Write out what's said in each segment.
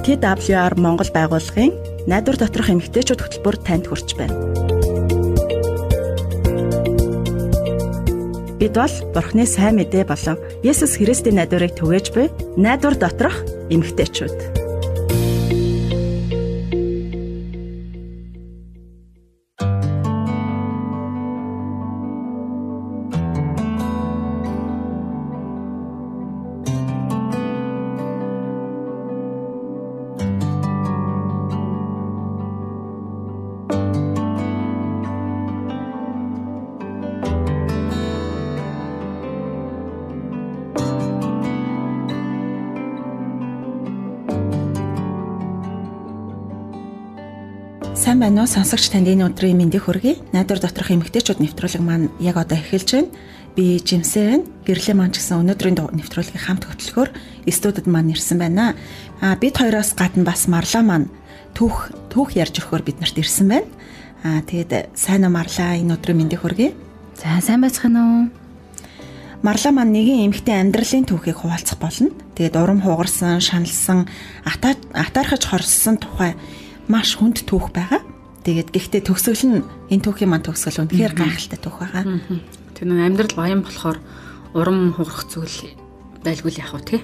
TWR Монгол байгууллагын найдвар доторх эмэгтэйчүүд хөтөлбөр танд хүрч байна. Бид бол Бурхны сайн мэдээ болон Есүс Христийн найдварыг түгээж буй найдвар доторх эмэгтэйчүүд. Сайн байна уу сонсогч танд энэ өдрийн мэндийг хүргэе. Найдвар доторх эмэгтэйчүүд нэвтрүүлэг маань яг одоо эхэлж байна. Би Жимсээ байна. Гэрлээ маань ч гэсэн өнөөдрийн нэвтрүүлгийг хамт хөтлөхөөр студид маань ирсэн байна. Бид хоёроос гадна бас Марлаа маань түүх ярьж өгөхөөр бид нарт ирсэн байна. Тэгээд сайн уу Марлаа, энэ өдрийн мэндийг хүргэе. За сайн байцгаана уу. Марлаа маань нэгэн эмэгтэй амьдралын түүхийг хуваалцах болно. Тэгээд урам хугарсан, шаналсан, атаархаж хорссон тухай маш хүнд түүх байгаа. Тэгээд гэхдээ төгсгөл нь энэ түүхийн маань төгсгөл үнэхээр гайхалтай түүх байгаа. Тэр нэг амьдрал баян болохоор урам хугарах зүйл байлгүй л яах вэ тий?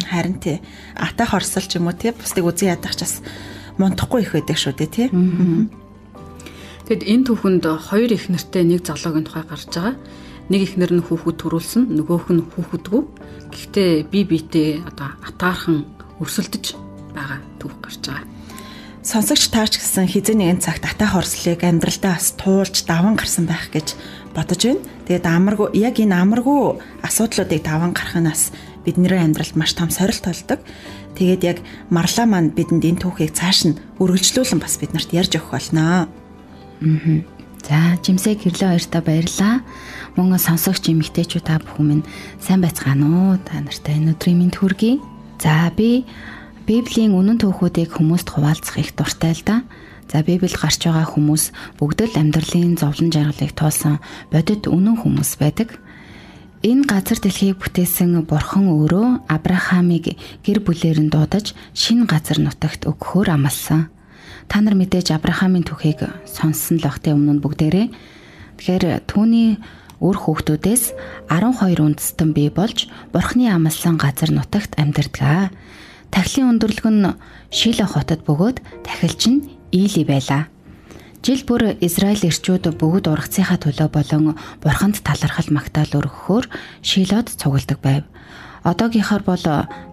Харин тий. Ата хорсол ч юм уу тий бусдыг үзэн ядах ч бас мунтахгүй их байдаг шүү дээ тий. Тэгэд энэ түүхэнд хоёр их нэртэй нэг залуугийн тухай гарч байгаа. Нэг ихнэр нь хүүхэд төрүүлсэн, нөгөөх нь хүүхэдгүй. Гэхдээ бие биетэй одоо атаархан өрсөлдөж байгаа түүх гарч байгаа. Сонсогч таач гэсэн хэзээ нэгэн цагт ата хорслыг амьдралдаа бас туулж даван гарсан байх гэж бодож байна. Тэгээд амаргүй яг энэ амаргүй асуудлуудыг даван гарах нь бас бидний амьдралд маш том сорилт болдог. Тэгээд яг Марлаа маань бидэнд энэ түүхийг цааш нь үргэлжлүүлэн бас бид нарт ярьж өгөх болно. За, Жимсээ гэрлээ хоёртаа баярлалаа. Мөн сонсогч эмэгтэйчүүд та бүхэн минь сайн байцгаана уу? Та нартай энэ өдрийн мэнд хүргэе. За, би Библийн үнэн түүхүүдийг хүмүүст хуваалцах их дуртай л да. За Библиэд гарч байгаа хүмүүс бүгд л амьдралын зовлон жаргалыг туулсан бодит үнэн хүмүүс байдаг. Энэ газар дэлхийг бүтээсэн Бурхан өөрөө Авраамыг гэр бүлээр нь дуудаж шинэ газар нутагт өгөхөөр амласан. Та нар мэдээж Авраамийн түүхийг сонссон л бах те өмнө нь бүгдээрээ. Тэгэхээр түүний үр хүүхдүүдээс 12 үндэстэн бий болж Бурханы амласан газар нутагт амьдардаг. Тахилын өндөрлөг нь Шило хотод бөгөөд тахилч нь Или байлаа. Жил бүр Израиль эрчүүд бүгд ургацынхаа төлөө болон бурханд талархал магтаал өргөхөөр Шилод цугладаг байв. Одоогийнхоор бол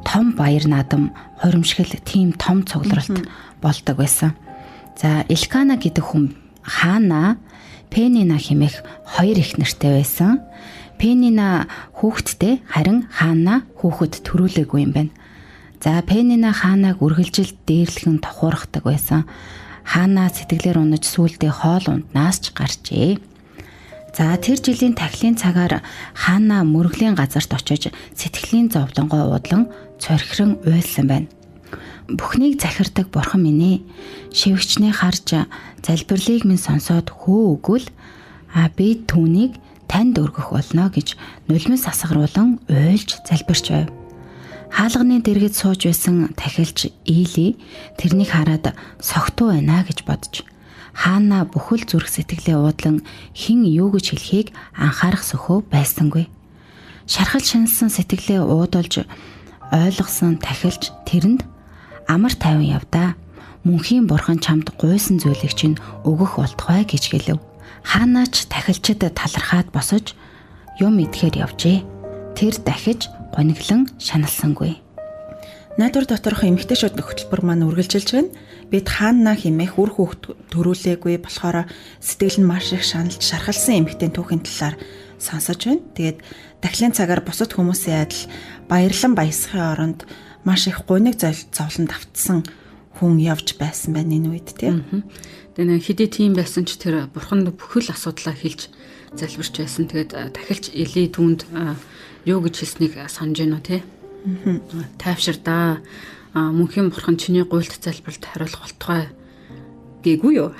том баяр наадам, хуримшгил тийм том цугларалт болдог байсан. За Элкана гэдэг хүн Хана, Пенина хэмээх хоёр их нэртэй байсан. Пенина хүүхэдтэй, харин Хана хүүхэд төрүүлээгүй юм байна. За Пенина Ханаг үргэлжил дээрлэхэн тохуурхдаг байсан. Хана сэтгэлээр унаж сүүлдээ хоол унднаас ч гарчээ. За тэр жилийн тахилын цагаар Хана мөргөлийн газарт очиж сэтгэлийн зовлонгоо уудлан цорхирон уйлсан байна. Бүхнийг захирдаг бурхан минь ээ, шивгчнээ харж залбирлыг минь сонсоод хөө өгвөл би түүнийг танд өргөх болно гэж нулимс асгаруулан уйлж залбирч байв. Хаалганы дэргэд сууж байсан тахилч Или тэрнийг хараад согтуу байна гэж бодож Хаана бүхэл зүрх сэтгэлээ уудлан хэн юу гэж хэлхийг анхаарах сөхөө байсангүй. Шархал шинэлсэн сэтгэлээ уудалж ойлгосон тахилч тэрэнд амар тайван явдаа. Мөнхийн бурхан чамд гуйсан зүйлийг чинь өгөх болтугай гэж хэлэв. Хаанач тахилчид талархаад босож юм идэхээр явжээ. Тэр дахиж гониглон шаналсангүй. Найдвар доторх эмэгтэйчүүд хөтөлбөр маань үргэлжилж байна. Бид Ханна хэмээх үр хүүхд төрүүлээгүй болохоор сэтгэл нь маш их шаналж шархалсан эмэгтэйн түүхийн талаар сонсож байна. Тэгээд дахлын цагаар бусад хүмүүсийн адил баярлан баясгахын оронд маш их гуниг зовлон давтсан хүн явж байсан байна энэ үед тийм. Тэгээд хэдий тийм байсан ч тэр бурханд бүхэл асуудлаа хэлж залбирч байсан. Тэгээд тахилч Или түүнд юу гэж хэлснийг санаж байна уу те? Тайвширдаа. Мөнхийн бурхан чиний гуйлт залбиралд хариулах болтугай гээгүй юу?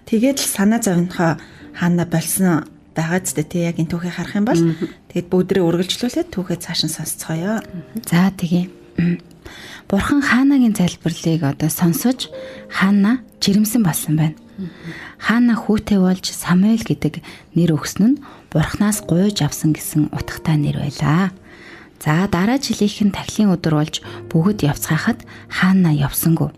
Тэгээд л санаа зовнохоо Хана болсон байгаа ч тий яг энэ түүхийг харах юм бол тэгээд бүгдрээ үргэлжлүүлээд түүхээ цааш нь сонсцгоё. За тэгье. Бурхан Хаанагийн залбирлыг одоо сонсож Хаана жирэмсэн болсон байна. Хаана хүүтэй болж Самуэль гэдэг нэр өгсөн нь Бурханаас гуйж авсан гэсэн утгатай нэр байлаа. За дараа жилийнх нь тахилын өдөр болж бүгд явцгаахад Хаана явсангүй.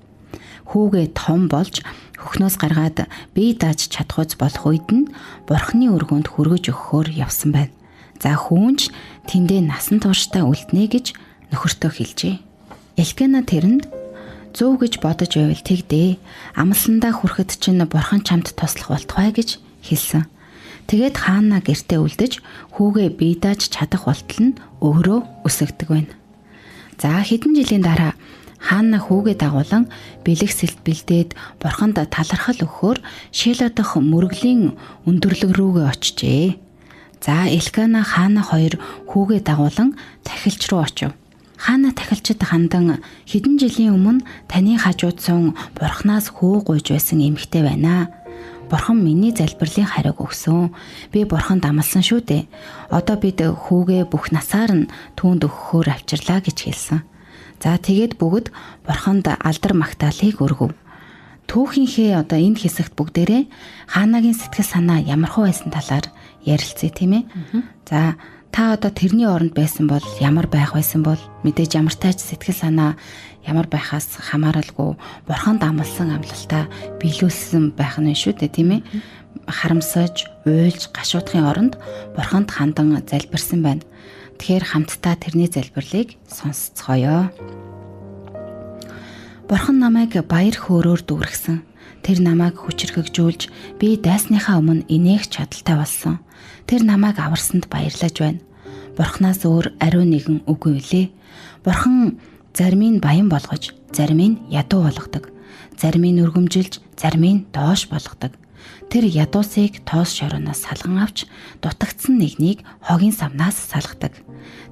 Хүүгээ том болж хөхнөөс гаргаад бие дааж чадхуйц болох үед нь Бурханы өргөөнд хүргэж өгөхөөр явсан байна. За хүүнч тэндээ насан туршдаа үлднэ гэж нөхөртөө хэлжээ. Элкана тэрэнд зөв гэж бодож байвал тэгдээ. Амлсандаа хүрэхэд чинь Бурхан чамд туслах болтугай гэж хэлсэн. Тэгээд Хаана гэртээ үлдэж хүүгээ бие дааж чадах болтол нь өөрөө өсөгдөг байна. За хэдэн жилийн дараа Хаана хүүгээ дагуулan бэлэг сэлт бэлдээд Бурханд талархал өгөхөөр Шила дахь мөргөлийн өндөрлөг рүүгээ очжээ. За Элкана Хаана хоёр хүүгээ дагуулan тахилч руу очив. Хаана тахилчид хандан хэдэн жилийн өмнө таны хажууд сун Бурханаас хүү гуйж байсан эмэгтэй байна. Бурхан миний залбирлын хариуг өгсөн. Би Бурханд амласан шүү дээ. Одоо бид хүүгээ бүх насаар нь түүнд өгөхөөр авчирлаа гэж хэлсэн. За тэгээд бүгд Бурханд алдар магтаалыг өргөв. Түүхийнхээ одоо энэ хэсэгт бүгдээрээ Хаанагийн сэтгэл санаа ямархуу байсан талаар ярилцъя, тийм ээ. За та одоо тэрний оронд байсан бол ямар байх байсан бол мэдээж ямар тач сэтгэл санаа ямар байхаас хамааралгүй Бурханд амласан амлалтаа биелүүлсэн байх нь шүү дээ, тийм ээ. Харамсаж, уйлж, гашуудахын оронд Бурханд хандан залбирсан байна. Тэгэхээр хамтдаа тэрний залбирлыг сонсцгоё. Бурхан намайг баяр хөөрөөр дүүргэсэн. Тэр намайг хүчрхэгжүүлж би дайсныхаа өмнө инээх чадaltaй болсон. Тэр намайг аварсанд баярлаж байна. Бурханаас өөр ариун нэгэн үгүй билээ. Бурхан заримыг баян болгож, заримыг ядуу болгодог. Заримыг өргөмжилж, заримыг доош болгодог. Тэр ядуусыг тоос шорооноос салган авч дутагдсан нэгнийг хогийн самнаас салгадаг.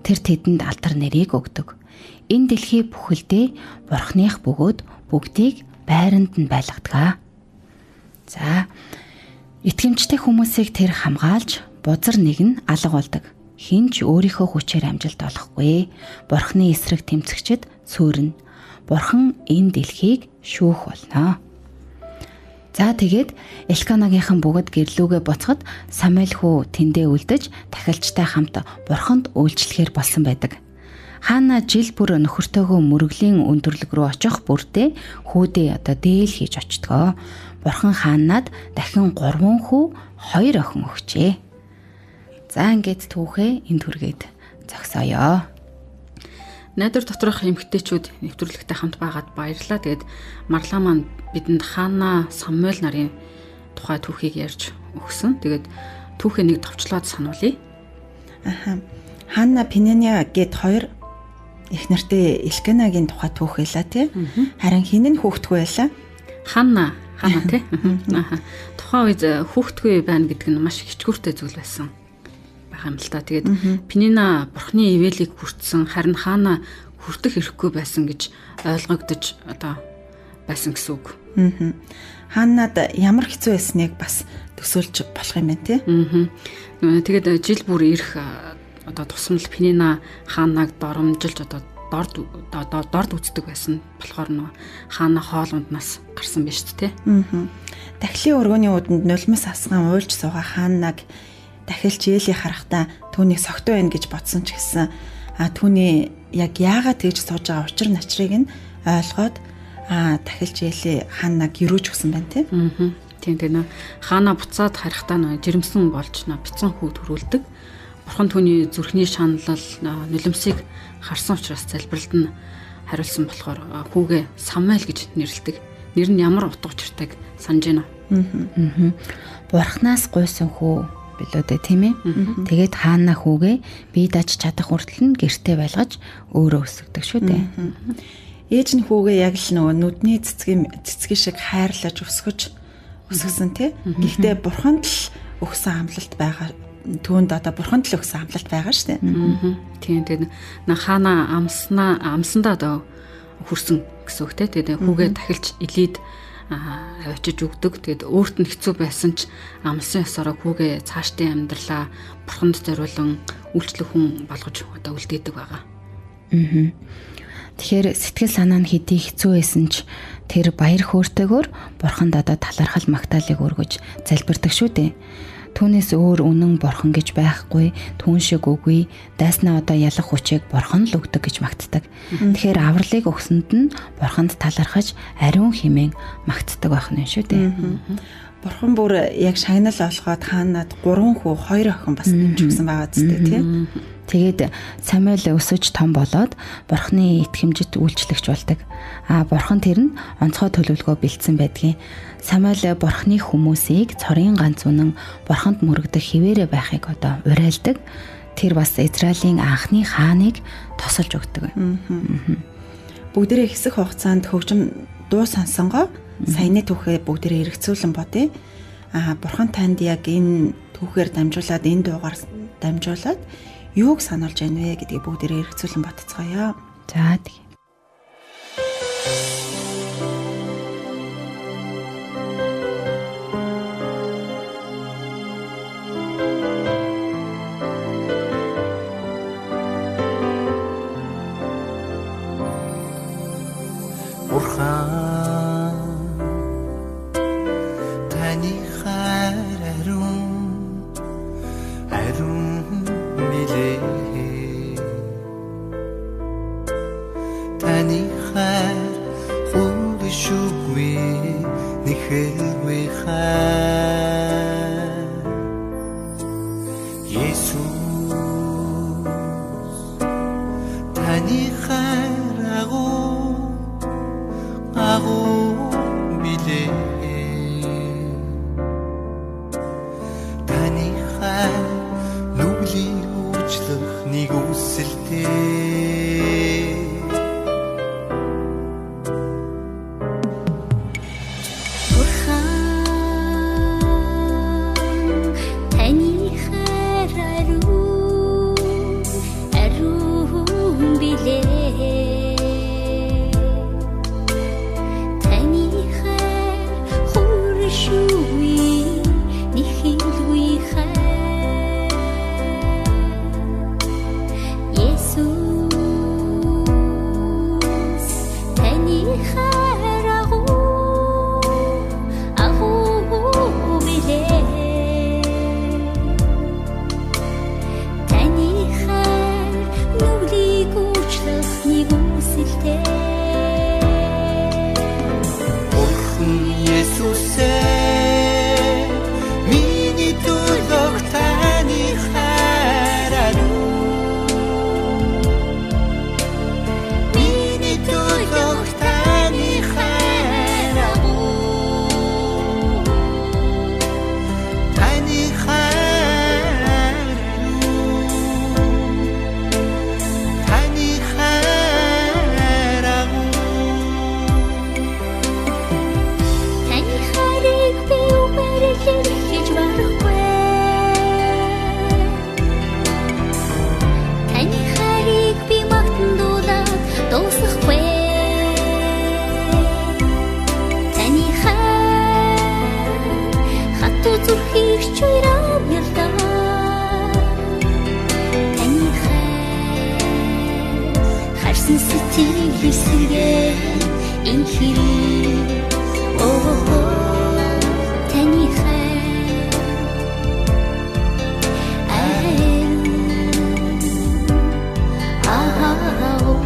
Тэр тэдэнд алдар нэрийг өгдөг. Энэ дэлхий бүхэлдээ Бурханых бөгөөд бүгдийг байранд нь байлгадаг. За итгэмжтэй хүмүүсийг тэр хамгаалж бузар нэг нь алга болдог. Хэн ч өөрийнхөө хүчээр амжилт олохгүй. Бурханы эсрэг тэмцэгчид цөөрнө. Бурхан энэ дэлхийг шүүх болно. За тэгээд Элканагийнхан бүгд гэрлүүгээ буцахад Самуэль хүү тэндээ үлдэж тахилчтай хамт Бурханд үйлчлэхээр болсон байдаг. Хаана жил бүр нөхөртөөгөө мөргөлийн өндөрлөг рүү очих бүртээ хүүдээ одоо дээл хийж очдгоо. Бурхан хаанаад дахин 3 хүү 2 охин өгчээ. За ингээд түүхээ энд хүргээд зогсооё. Найдвар доторх эмэгтэйчүүд нэвтрүүлэгтэй хамт байгаад баярлалаа. Тэгээд Марлаа маань бидэнд Хаана, Самуэль нарын тухай түүхийг ярьж өгсөн. Тэгээд түүхээ нэг товчлоод сануулъя. Аха. Хаана Пенина гэд хоёр их нартэй Элканагийн тухай түүх байлаа тий. Харин хин нь хүүхдгүй байлаа? Хаана тий. Аха. Тухайн үед хүүхдгүй байна гэдэг нь маш хичгүүртэй зүйл байсан байх юм л та. Тэгээд Пенина Бурхны ивэлийг хүртсэн, харин Хаана хүртэх эрхгүй байсан гэж ойлгогдож одоо байсан гэсэн үг. Хаанад ямар хэцүү байсныг бас төсөөлж болох юм байна тий. Тэгээд жил бүр ирэх одоо тусмал Пенина Хаанаг доромжилж одоо дорд үздэг байсан болохоор нөө Хаана хоол унднаас гарсан байж тээ. Дахлын өргөний үдэнд нулимс асган уйлж суугаа Хаанаг дахилч Эли харахтаа түүнийг согтуу байна гэж бодсон ч гэсэн түүний яг яагаад тэгж сууж байгаа учир начрыг нь ойлгоод дахилч Эли Хаанаг юрөөж өгсөн байна тий. Тийм тийм. Хаана буцаад харахтаа нөө жирэмсэн болж нөө бяцхан хүү төрүүлдэг. Бурхан түүний зүрхний шаналл нулимсыг харсан учраас залбиралд нь хариулсан болохоор хүүгээ Самуэль гэж нэрлэдэг. Нэр нь ямар утга учиртайг санаж байна уу? Бурханаас гуйсан хүү билүү дээ, тийм ээ. Тэгээд Хаана хүүгээ бие дааж чадах хүртэл нь гэртээ байлгаж өөрөө өсгдөг шүү дээ. Ээж нь хүүгээ яг л нөгөө нүдний цэцгийн шиг хайрлаж өсгөж өсгсөн тий. Гэхдээ Бурханд л өгсөн амлалт байгаа. Түүнд одоо Бурханд л өгсөн амлалт байгаа шүү дээ. Тийм тэгээд Хаана амсандаа одоо хүрсэн гэсэн үг тий. Тэгээд хүүгээ тахилч Илид авчиж өгдөг. Тэгээд өөрт нь хэцүү байсан ч амлсан ёсороо хүүгээ цаашдын амьдралаа Бурханд зориулан үйлчлэх хүн болгож одоо үлдээдэг байгаа. Тэгэхээр сэтгэл санаа нь хэдий хэцүү байсан ч тэр баяр хөөртэйгээр бурханд одоо талархал магтаалыг өргөж залбирдаг шүү дээ. Түүнээс өөр үнэн бурхан гэж байхгүй, түүн шиг үгүй, дайснаа одоо ялах хүчийг бурхан л өгдөг гэж магтдаг. Тэгэхээр авралыг өгсөнд нь бурханд талархаж ариун хэмээн магтдаг байх нь шүү дээ. Бурхан бүр яг шагнал олгоод Хаанад 3 хүү 2 охин бас нэмж өгсөн байгаа зү тий. Тэгээд Самуэль өсөж том болоод бурхны итгэмжит үйлчлэгч болдог. А бурхан тэр нь онцгой төлөвлөгөө бэлдсэн байдгийн. Самуэль бурхны хүмүүсийг цорын ганц үнэн бурханд мөрөгдөх хിവэрэ байхыг одоо уриалдаг. Тэр бас Израилийн анхны хааныг тосолж өгдөг. Бүгдээрээ хэсэг хугацаанд хөгжим дуу сонсонгоо саяны түүхээ бүгдээрээ эргэцүүлэн бодъё. А бурхан танд яг энэ түүхээр дамжуулаад энэ дуугаар дамжуулаад юуг сануулж байна вэ гэдгийг бүгдээрээ эргэцүүлэн бодцгоё. За тэг. Бурхан таны хайр ариун ариун билээ. Таны хайр хуулшгүй нэхэлгүй хайр. Есүс таны хайр агуу билээ. Таны хайр нүглийн уучлах нэг үсэлтэй. Бурхан таны хайр ариун ариун билээ. Таны хайр хуршгүй нэхэлгүй хайр. Есүс таны хайр агуу агуу билээ. Таны хайр нүглийг уучлах нэг үсэлтэй. Бурхан Есүсээ миний төлөөх таны хайр ариун. Миний төлөөх таны хайр агуу. Таны хайр ариун. Таны хайр агуу. Таны хайрыг би үгээр хэлж барахгүй. Таны хайрыг би магтан дуулаад дуусгахгүй. Таны хайр хатуу зүрхийг ч уйрам ялдаа. Таны хайр харсан сэтгэл эсэргээ инхирээ. Оо таны хайр ариун агуу.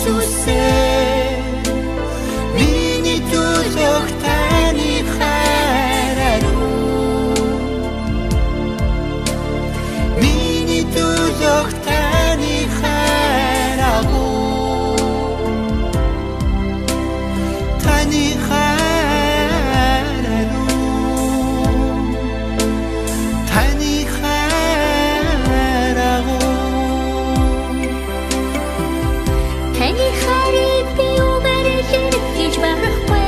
Иесусээ, миний төлөөх таны хайр ариун. Миний төлөөх таны хайр агуу. Таны хайр ариун. Таны хайр агуу. Таны хайрыг би үгээр илэрхийлж барахгүй.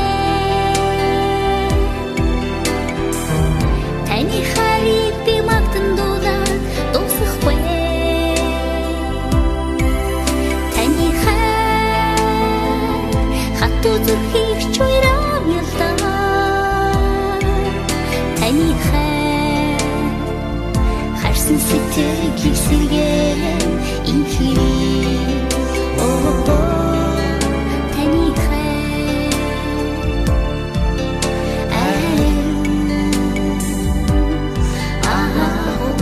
Таны хайрыг би магтан дуулаад дуусгахгүй. Таны хайр хатуу зүрхийг ч уйрам ялдаа. Таны хайр харсан сэтгэлийг сэргээн инхирээ. Таны хайр ариун агуу.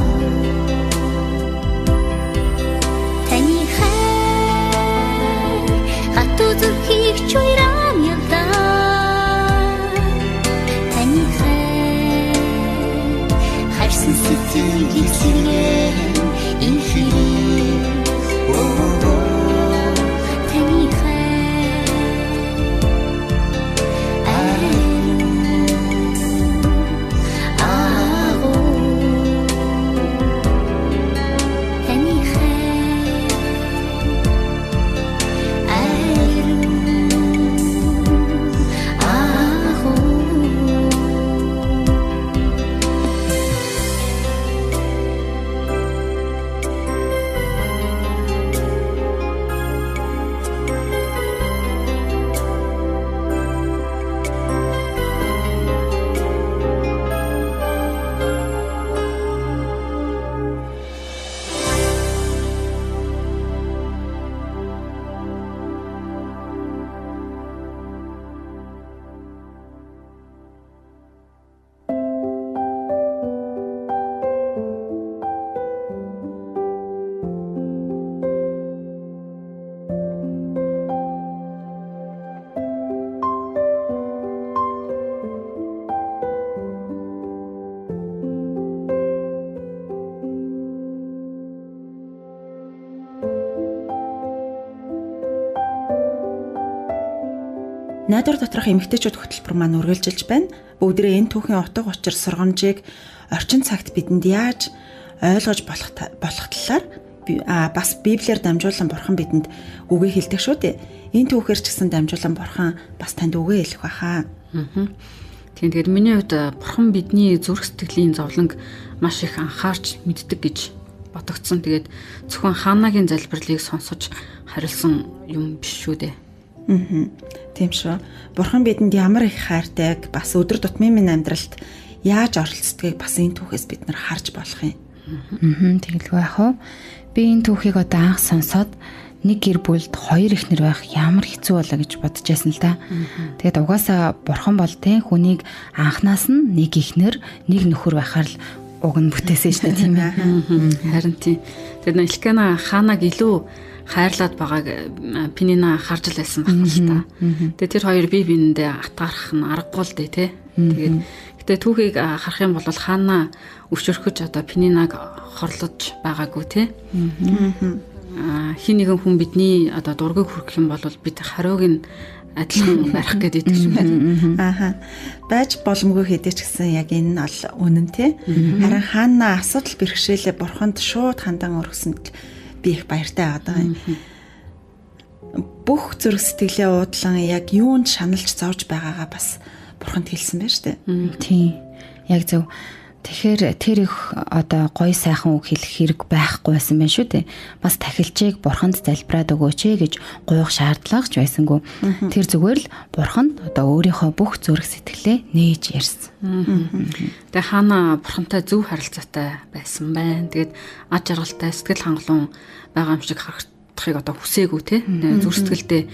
Таны хайр хатуу зүрхийг ч уйрам ялдаа. Таны хайр харсан сэтгэлийг сэргээн инхирээ. Таны хайр ариун агуу. Таны хайр ариун агуу. Найдвар доторх эмэгтэйчүүд хөтөлбөр маань үргэлжилж байна. Бүгдээрээ энэ түүхийн утга учир сургамжийг орчин цагт бидэнд яаж ойлгож болох талаар бас Библиэр дамжуулан Бурхан бидэнд үгээ хэлдэг шүү дээ. Энэ түүхээр ч гэсэн дамжуулан Бурхан бас танд үгээ хэлэх байхаа. Тийм, тэгэхээр миний хувьд Бурхан бидний зүрх сэтгэлийн зовлонг маш их анхаарч мэддэг гэж бодогдсон. Тэгээд зөвхөн Хаанагийн залбирлыг сонсож харилсан юм биш шүү дээ. Тийм шүү. Бурхан бидэнд ямар их хайртайг бас өдөр тутмын минь амьдралд яаж оролцдгийг бас энэ түүхээс бид нар харж болох юм. Тэгэлгүй яах вэ? Би энэ түүхийг одоо анх сонсоод нэг гэр бүлд хоёр эхнэр байх ямар хэцүү болоо гэж бодож байсан л да. Тэгээд угаасаа бурхан бол тэ хүнийг анхнаас нь нэг эхнэр, нэг нөхөр байхаар л уг нь бүтээсэн шүү дээ, тийм ээ. Харин тийм. Тэгээд Элкана Хаанаг илүү хайрлаад байгааг Пенина харж л байсан байх л та. Тэгээд тэр хоёр бие биендээ атгарах нь аргагүй л дээ, тэ. Тэгээд гэтээ түүхийг харах юм бол Хаана өшөрхөж одоо Пенинаг хорлож байгаагүй, тэ. Хин нэгэн хүн бидний одоо дургийг хүргэх юм бол бид хариуг нь адилхан барих гэдэг юм байна. Ааха. Байж боломгүй хэдий ч гэсэн яг энэ нь бол үнэн тий. Харин Хаана асуудал бэрхшээлээ бурханд шууд хандан өргөсөнд би их баяртай байгаа юм. Бүх зүрх сэтгэлээ уудлан яг юунд шаналж зовж байгаагаа бас бурханд хэлсэн байж тээ. Тийм. Яг зөв. Тэгэхээр тэр их одоо гоё сайхан үг хэлэх хэрэг байхгүй байсан байх шүү дээ. Бас тахилчийг бурханд залбираад өгөөч ээ гэж гуйх шаардлага ч байсангүй. Тэр зүгээр л бурханд одоо өөрийнхөө бүх зүрх сэтгэлээ нээж ярьсан. Тэгээ Хаана бурхантай зөв харилцаатай байсан байна. Тэгээд аж аргалтай сэтгэл хангалуун байгаа юм шиг харагдахыг одоо хүсээгүй те. Зүрх сэтгэлдээ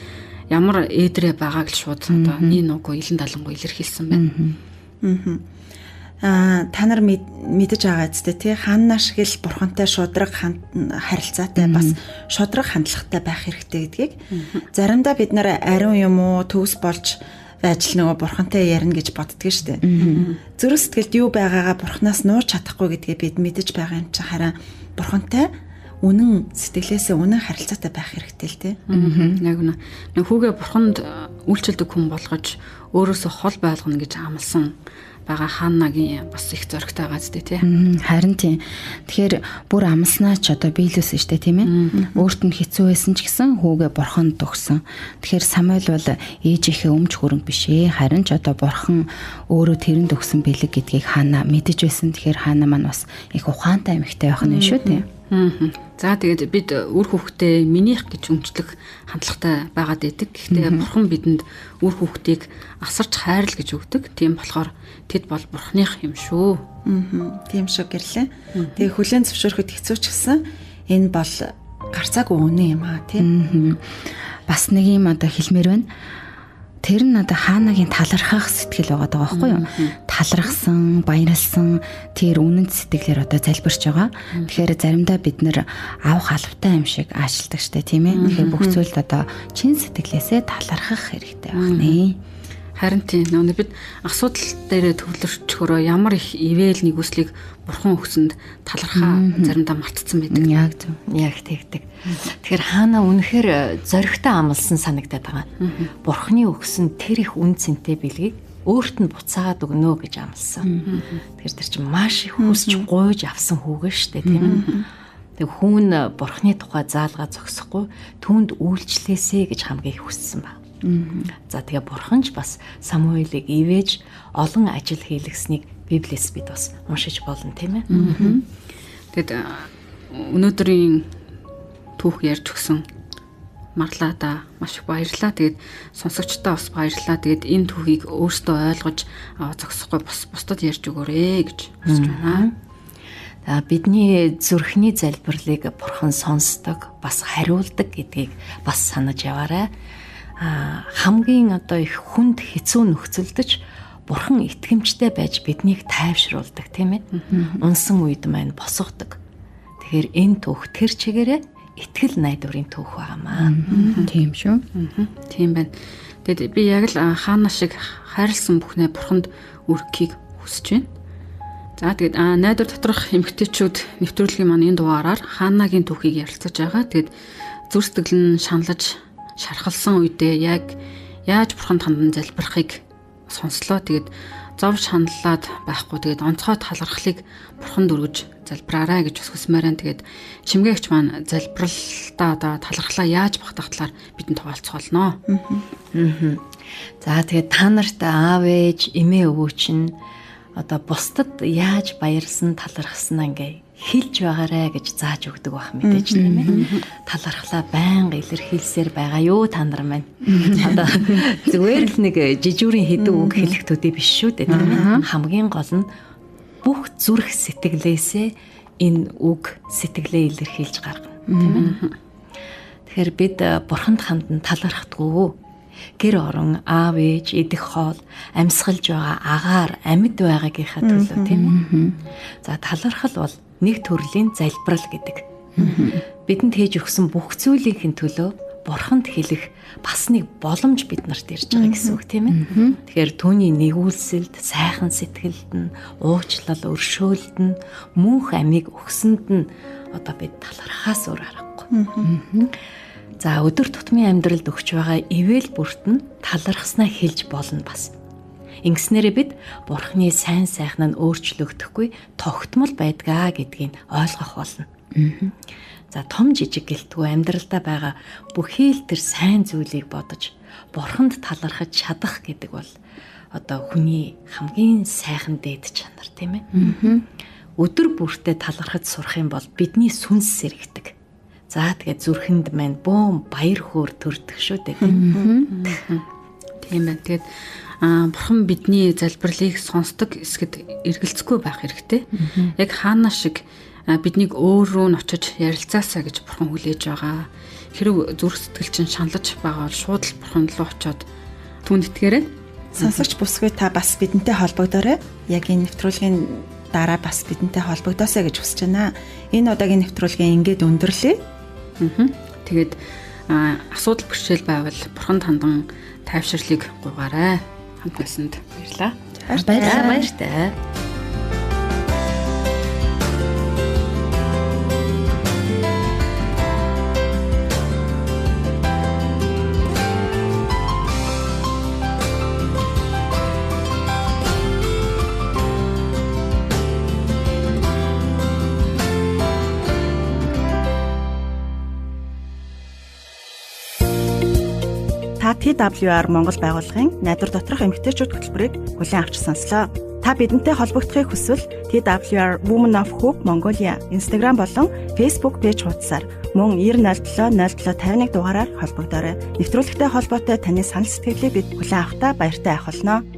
ямар ээдрээ байгааг л шууд одоо нэг нүгөө илэн далангуу илэрхийлсэн байна. Та нар мэдэж байгаа зү тий, Ханна шиг л бурхантай шудраг харилцаатай бас шудраг хандлагатай байх хэрэгтэй гэдгийг. Заримдаа бид нар ариун юм уу төгс болж байж л нөгөө бурхантай ярина гэж боддөг шүү дээ. Зүрх сэтгэлд юу байгаагаа бурханаас нууж чадахгүй гэдгээ бид мэдэж байгаа юм чинь харин бурхантай үнэн сэтгэлээсээ үнэн харилцаатай байх хэрэгтэй л тий. Яг үнэ. Нэг хүүгээ бурханд үйлчилдэг хүн болгож өөрөөсөө хол байлгана гэж амласан байгаа Ханнагийн бас их зоригтой байгаа зү тий. Харин тийм. Тэгэхээр бүр амласнаа ч одоо биелүүлсэн шүү дээ, тийм ээ. Өөрт нь хэцүү байсан ч гэсэн хүүгээ бурханд өгсөн. Тэгэхээр Самуэль бол ээжийнхээ өмч хөрөнгө биш ээ. Харин ч одоо бурхан өөрөө тэрэнд өгсөн бэлэг гэдгийг Ханна мэдэж байсан. Тэгэхээр Ханна маань бас их ухаантай эмэгтэй байх нь шүү дээ. За тэгээд бид үр хүүхдээ минийх гэж өмчлөх хандлагатай байгаад байдаг. Гэхдээ бурхан бидэнд үр хүүхдийг асарч хайрл гэж өгдөг. Тийм болохоор тэд бол бурханых юм шүү. Тийм шүү гэрлээ. Тэгээ хүлээн зөвшөөрөхөд хэцүү ч гэсэн энэ бол гарцаагүй үнэн юм аа тий. Бас нэг юм одоо хэлмээр байна. Тэр нь одоо Хаанагийн талархах сэтгэл байгаа даа байхгүй юу? Талархсан, баярлсан тэр үнэн сэтгэлээр одоо залбирч байгаа. Тэгэхээр заримдаа бид нэр авах албатай юм шиг аашлдаг штэ, тийм ээ. Тэгэхээр бүх зүйлд одоо чин сэтгэлээсээ талархах хэрэгтэй байх нэ. Харин тийм, нөгөө бид асуудал дээрээ төвлөрчхөрөө ямар их ивэл нэгүслийг бурхан өгсөнд талархаа заримдаа мартцсан байдаг. Яг зөв. Яг тэгдэг. Тэгэхээр Хаана үнэхээр зоригтой амласан санагдаад байгаа. Бурханы өгсөн тэр их үн цэнтэй бэлгийг өөрт нь буцаагаад өгнө гэж амласан. Тэгэхээр тэр чинь маш их хүсч гуйж авсан хүүгээ штэ, тийм ээ. Тэг хүн бурханы тухай заалгаа зогсохгүй түүнд үйлчлээсэй гэж хамгийн их хүссэн баг. За тэгээ бурхан ч бас Самуэлийг ивэж олон ажил хийлгэснийг Библиэс бид бас уншиж болно, тийм ээ. Тэгэд өнөөдрийн түүх ярьж өгсөн Марлаада маш их баярлалаа. Тэгээд сонсогчдоо бас баярлалаа. Тэгээд энэ түүхийг өөрсдөө ойлгож аваа зогсохгүй бас бусдад ярьж өгөөрэй гэж хүсэж байна. За бидний зүрхний залбирлыг бурхан сонсдог, бас хариулдаг гэдгийг бас санаж яваарай. Хамгийн одоо их хүнд хэцүү нөхцөлдөж бурхан итгэмжтэй байж биднийг тайвшруулдаг, тийм ээ. Унсан үед маань босгодог. Тэгэхээр энэ түүх тэр чигээрээ итгэл найдварын түүх байгаамаа. Тийм шүү. Тийм байна. Тэгэд би яг л Хаана шиг хайрлсан бүхнээ бурханд өргөхийг хүсэж байна. За тэгээд найдвар доторх эмэгтэйчүүд нэвтрүүлгийн маань энэ дугаараар Хаанагийн түүхийг ярилцаж байгаа. Тэгээд зүр сэтгэл нь шаналж шархалсан үедээ яг яаж бурханд хандан залбирахыг сонслоо. Тэгээд зов шаналлаад байхгүй тэгээд онцгой талархлыг бурханд өргөж залбираарай гэж хүсмээр байна. Тэгээд чимгээгч маань залбиралтаа одоо талархлаа яаж багтах талаар бидэнд хуваалцах болно. За тэгээд та нарт аав ээж, эмээ өвөө чинь одоо бусдад яаж баярлсан, талархсан ингээ хэлж байгаарэ гэж зааж өгдөг байх мэдээж, тийм ээ. Талархлаа байнга илэрхийлсээр байгаа юу та нар маань. Одоо зүгээр л нэг жижүүрийн хэдэн үг хэлэх төдий биш шүү дээ, тийм ээ. Хамгийн гол нь бүх зүрх сэтгэлээсээ энэ үг сэтгэлээ илэрхийлж гаргана, тийм ээ. Тэгэхээр бид бурханд хандан талархдаггүй. Гэр орон, аав ээж, идэх хоол, амьсгалж байгаа агаар, амьд байгаагийнхаа төлөө, тийм ээ. За талархал бол нэг төрлийн залбирал гэдэг. Бидэнд хийж өгсөн бүх зүйлийн төлөө бурханд хэлэх бас нэг боломж бид нарт ирж байгаа гэсэн үг, тийм ээ. Тэгэхээр түүний нэгүүлсэлд, сайхан сэтгэлд нь, уучлал, өршөөлд нь, мөнх амийг өгсөнд нь одоо бид талархаас өөр аргагүй. За өдөр тутмын амьдралд өгч байгаа ивэл бүрт нь талархснаа хэлж болно бас. Ингэснээрээ бид бурхны сайн сайхан нь өөрчлөгдөхгүй тогтмол байдгаа гэдгийг ойлгох болно. За том жижиг гэлтгүй амьдралдаа байгаа бүхий л тэр сайн зүйлийг бодож бурханд талархаж чадах гэдэг бол одоо хүний хамгийн сайхан дээд чанар, тийм ээ. Өдөр бүртээ талархаж сурах юм бол бидний сүнс сэрэгдэг. За тэгээд зүрхэнд маань бөөн баяр хөөр төрдөг шүү дээ, тийм. Тийм байна. Тэгээд бурхан бидний залбирлыг сонсдог эсэхэд эргэлзэхгүй байх хэрэгтэй. Яг Хаана шиг биднийг өөр рүү нь очиж ярилцаасаа гэж бурхан хүлээж байгаа. Хэрв зүрх сэтгэл чинь шаналж байгаа бол шууд л бурхан руу очиод түүнд итгээрэй. Сонсогч бүсгүй та бас бидэнтэй холбогдоорой. Яг энэ нэвтрүүлгийн дараа бас бидэнтэй холбогдоосэй гэж хүсэж байна. Энэ удаагийн нэвтрүүлгийн ингээд өндөрлөе. Тэгээд асуудал бэрхшээл байвал бурханд хандан тайвширлыг гуйгаарай. Хамт байсанд баярлалаа. Баярлалаа. Баяртай. Та TWR Монгол байгууллагын найдвар доторх эмэгтэйчүүд хөтөлбөрийг хүлээн авч сонслоо. Та бидэнтэй холбогдохыг хүсвэл TWR Women of Hope Mongolia Instagram болон Facebook пэйж хуудасаар мөн 9007 07 51 дугаараар холбогдоорой. Нэвтрүүлэгтэй холбоотой таны санал сэтгэлийг бид хүлээн авахдаа баяртай авах болно.